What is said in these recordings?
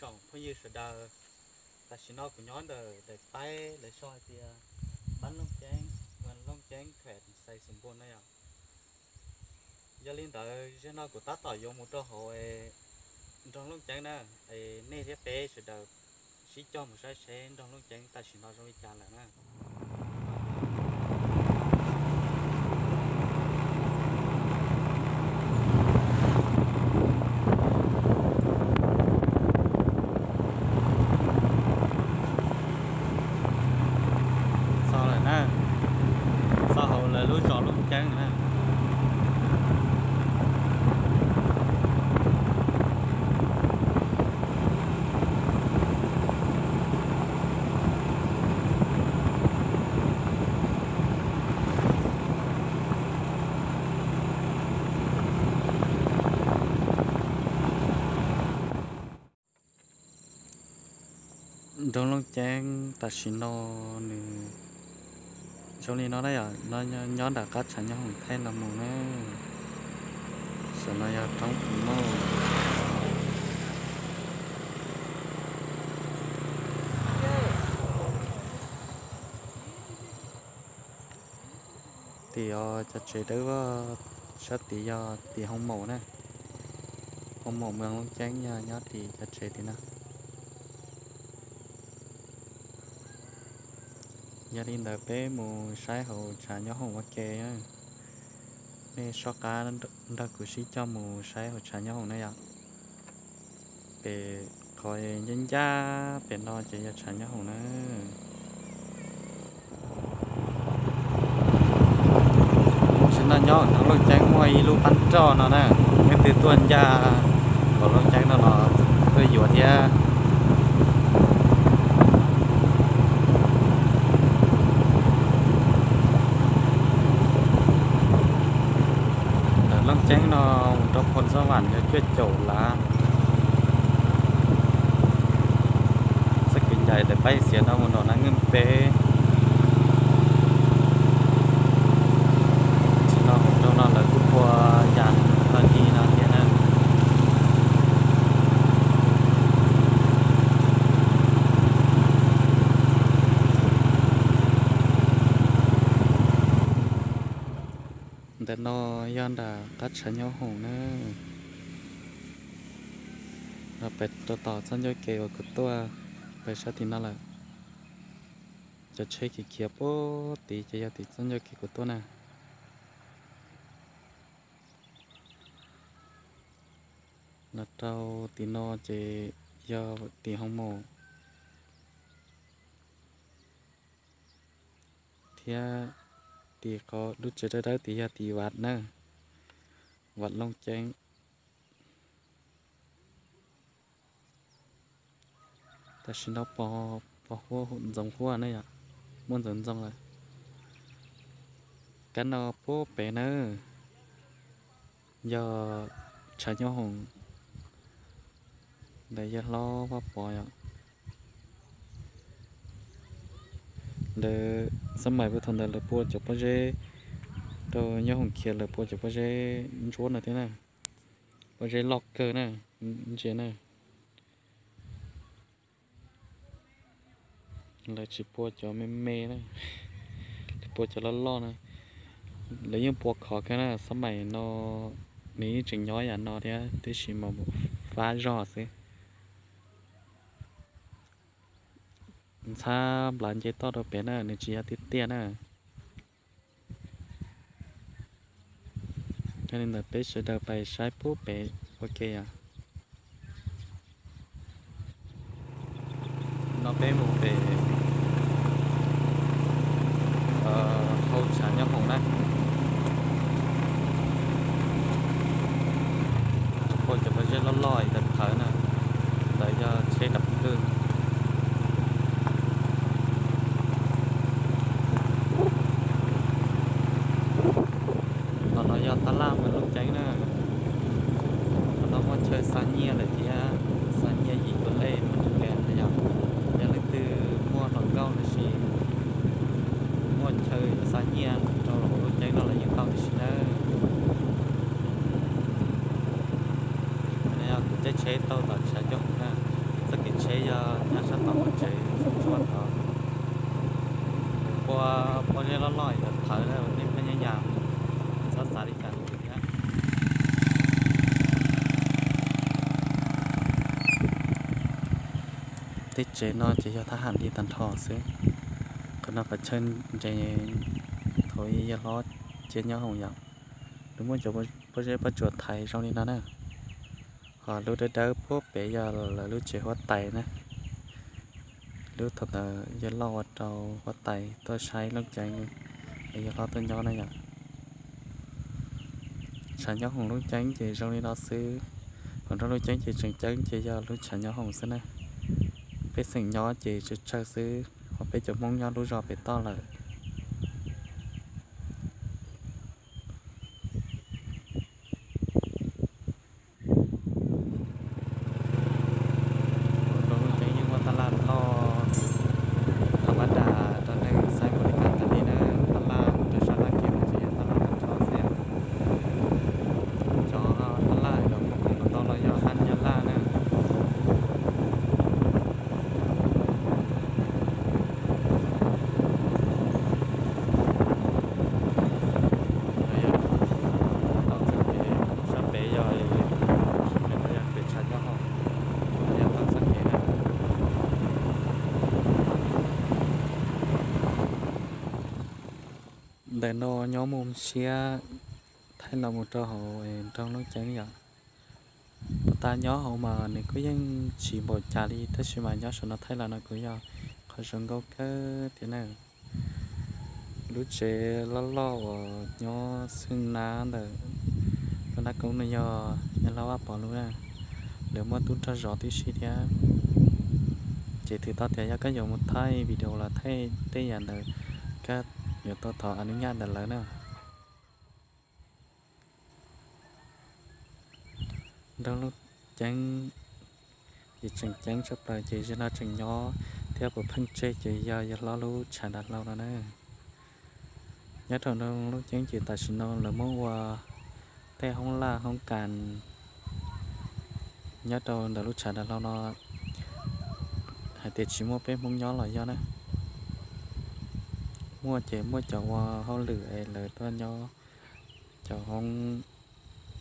Phooj ywg sawv daws, tam sim no kuv nyob ntawm daim paib lawv sau hais tias Pab Looj Ceeb, Looj Ceeb Khem Xais Xus Npua na yom. Yog li ntawd zaum no kuv tab tom yuav mus rau hauv nroog Looj Ceeb na, es nej thiab peb sawv daws sib cog mus saib seb nroog Looj Ceeb tam sim no zoo li cas lawm na. Txog lawm na, txog hauv lawv lub zos Looj Ceeb na. Nroog Looj Ceeb tam sim no nws zoo li no na yom, no nyob nram qab tshav nyob hoom thaij los mus na. Saum no yog roob Phu Mauj. Tim os cov tsev dawb sab tid yog tim Hoo Maum na. Hoo Maum Moos Looj Ceeb yog nyob tim cov tsev tim no. Yog li ntawd peb mus saib hauv tshav nyob hoom ua ke. Nej soj qab nrog kuv sib cog mus saib hauv tshav nyob hoom na yom. Pem qhov ncaj ncaj pem no ces yog tshav nyob hoom na. Tam sim no nyob nroog Looj Ceeb muaj ib lub qab roj no na, leej twg tuaj ncaj nram Looj Ceeb no los tuaj yuav thiab. Ntawm Looj Ceeb no mus rau Phoos Xab Vam yog cuaj caum lav. Txoj kev ncaim daim paib xiav no mus nram Nab Nkeej peb. Tam sim no mus rau no lawv kuj pua yas tag li no thiab na. Ntawm no yog nram qab tshav nyob hoom na. Pem rau tom txoj ncauj kev uas kuv tuaj, pem sab tim no lawm. Cov tsheb khiav khiav puag tid ces yog tim txoj ncauj kev kuv tuaj na. Los rau tim no ces yog tim Hoo Maum. Thiab tim qhov lub tsev dawb dawb tid yog tim Vam na, Vam Looj Ceeb. Tam sim no pos huab ntxoov huab ne yom, muaj ntxoov ntxoo lawm. Kab no puag pem na yog tshav nyob hoom ntawm yawg hlob Vaj Pov yom. Lawv xab mais puag thaum ntawd lawv pua cov pob zeb rau nyob hoom khiav, lawv pua cov pob zeb ntsuab no thiab na, pob zeb loj kawg na, ntsia na. Lawv tsis pua cov me me na, lawv pua cov loj loj na. Lawv yeej pua khov kawg na, xab mais no nws yeej tseem nyob yam no thiab, tiam sis mas fab zog xwb. Ntxhab nplawv nce toj rau pem na, nws tsis yog tiaj tiaj na. Yog li ntawd peb sawv daws pais saib puag pem ua ke os. No peb mus pem hauv tshav nyob hoom na. Pua cov pob zeb loj loj ib tawm thawv na, ntawd yog tsheb rov qwj. Qhov no yog tab laj mus Looj Ceeb na. Qhov no muaj chaw xa nyiaj lawm thiab, xa nyiaj yim tus lej mus Looj Ceeb na yom. Yog leej twg muaj Nyob loj loj yuav thawv na, nej pheej nyob yas, txhob xav li cas thiab. Tej tsev no ces yog thab ham li tag nrho xwb. Qhov no pes tsawg ntses thaum yawg hlob cia nyob hoom yom. Lawv muab cov pob zeb pob tsuas thaiv zoo li no na. Ho lub dawb dawb puag pem yog lawv lub tsev huab tais na. Lub thaum ntawd yawg loj ua rau huab tais tuaj saib Looj Ceeb, yawg hlob tuaj nyob na yom. Tshav nyob hoom Looj Ceeb ces zoo li no xwb. Ho nrog Looj Ceeb ces tseem ceeb ces yog lub tshav nyob hoom xwb na. Pej xeem nyob ces tsawg tsawg xwb, ho peb cov Hmoob nyob lub zos pem toj lawm. Rau Looj Ceeb yeej muaj tab laj loj, thaum pab dam rau neeg xaiv npaum li cas tas li na, tab laj rau sab laj kev ces yog tab laj tag nrho xwb. Cov tab laj los muaj khoom ntau los yog hab nyab laj na. Tom txoj kev sab pem yog, sab pem no yog pem tshav nyob hoom, yog tom txoj kev na. Ntawm no nyob mus siab thaij los mus rau hauv nroog Looj Ceeb yom. Puag ta nyob hauv mas nws kuj yeej tsis npaum cas li tab sis mas nyob saum no thaij los no kuj yog qhov zoo nkauj kawg thiab na. Lub tsev loj loj uas nyob xwb na ntawm lub nab koob no yog yawg hlob Vaj Pov lub na. Lawv muaj tub nrog zov tib si thiab. Ces thwm tau tias yog koj yuav mus thaij video los thaij tej yam ntawd, koj yuav tau thov a nub nyaj ntawm lawv na. Nroog Looj Ceeb ces tseem ceeb tshaj plaws ces zaum no tseem nyob thiab puas pheej tseg ces yog yawg hlob lub tshav dav hlau no na. Nyob rau nroog Looj Ceeb ces tam sim no lawv muab ua tej hoob laj hoob kas nyob rau ntawm lub tshav dav hlau no, hais tias tsis muaj peb Hmoob nyob los yog na. Muaj ces muaj cov ua hauj lwm es lawv tuaj nyob cov hoob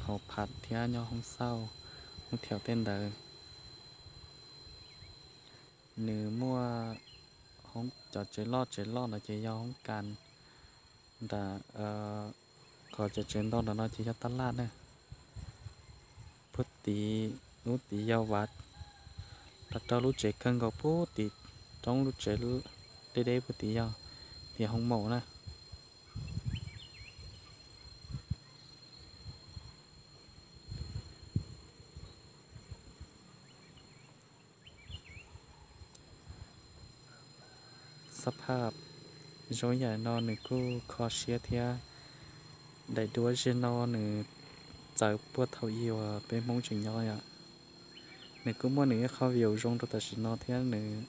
haus pham thiab nyob hoob xauj, hoob thiaum tej ntawd. Nws muaj hoob, cov tsev loj tsev loj ntawd ces yog hoob kas nram, qhov cov tsev ntau ntawm no ces yog tab laj na. Puag tid, lub tid yog vav, los rau lub tsev kawg nkaus puag tid, roob lub tsev deb deb puag tid yog tias hoob maum na. Xab phaj zoo yam no nws kuj kho siab thiab. Daim duab zeg no nws txawv puag thaum ub uas peb Hmoob tseem nyob yom. Nws kuj muaj nws ib qho view zoo rau tam sim no thiab nws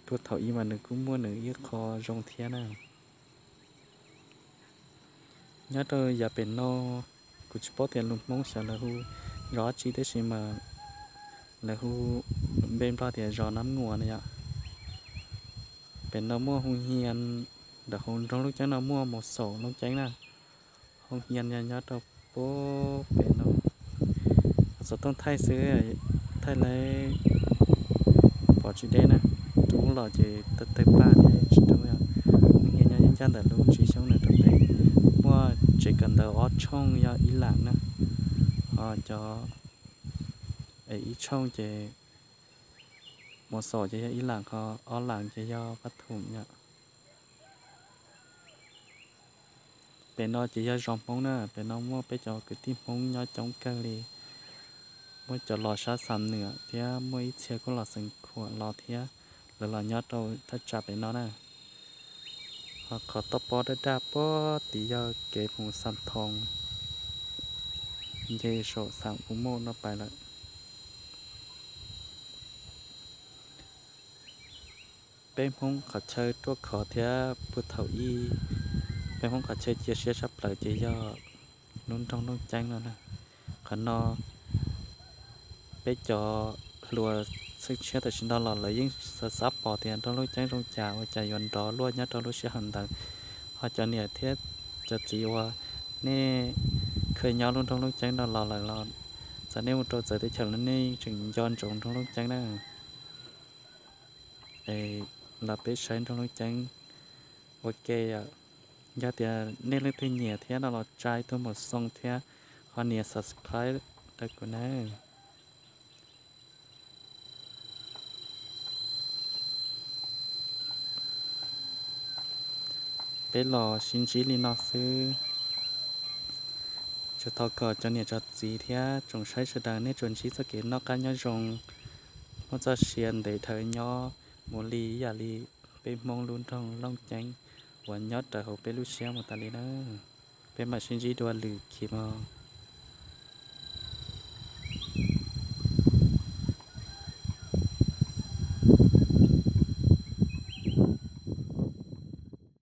puag thaum ub mas nws kuj muaj nws ib qho zoo thiab na. Nyob rau yav pem no, kuv tsis paub tias lus Hmoob xyov lawv hu zos dab tsi tab sis mas lawv hu npe Nplog tias zos Nab Nguas na yom. Pem no muaj hoo hia, ntawm hauv nroog Looj Ceeb no muaj mus xaum Looj Ceeb na. Hoo hia yog nyob rau puag pem no. Xov tooj thaij xwb, thaij lawv pom tsis deb na, rub los ces tawg tawg paj thiab tsis rub. Hoo hia nyob ncaj ncaj ntawm lub ntsis xyoob nws rau pem. Muaj tsev kawm ntawv ob tshooj yog ib lam na, ho cov ib tshooj ces mus xaum ces yog ib lam, ho ob lam ces yog pab thum yom. Pem no ces yog zos Hmoob na, pem no muaj peb cov kwv tij Hmoob nyob coob kawg li. Muaj cov los sab Xam Nwm thiab muaj ib txhia kuj los Xeev Khuam los thiab, lawv los nyob rau thaj tsam pem no na. Ho qhov toj pob daj daj puag tid yog kev mus Xam Thoos, nce saum Xam Pus Mauj no pais lawm. Peb Hmoob qhov chaw ruaj khov thiab puag thaum ub peb Hmoob qhov chaw cia siab tshaj plaws ces yog lub nroog Looj Ceeb no na. Qhov no peb cov hluas txheej tshiab tam sim no los lawv yeej xav xav pom tias nroog Looj Ceeb zoo cas ua cas yuav nrov luaj nyob rau lub sij hawm ntawd. Ho cov niam thiab cov txiv uas nej kheev nyob lub nroog Looj Ceeb no los lawm los txawm nej mus rau txawv teb chaws los nej tseem nco ntsoov nroog Looj Ceeb na. Es los peb saib nroog Looj Ceeb ua ke yom. Yog tias nej leej twg nyiam thiab no los tsa ib tug mus xoo thiab ho nias subscribe rau kuv nawb. Peb los sib ntsib li no xwb. Tsuas thov kom cov niam cov txiv thiab tsoom saib sawv daws nej tsuas ntsib txoj kev noj qab nyob zoo, muaj txoj sia ntev dhawv nyob mus li ib yam li peb Hmoob lub nroog Looj Ceeb uas nyob raws hauv peb lub siab mus tas li na. Peb mam sib ntsib dua lwm channel.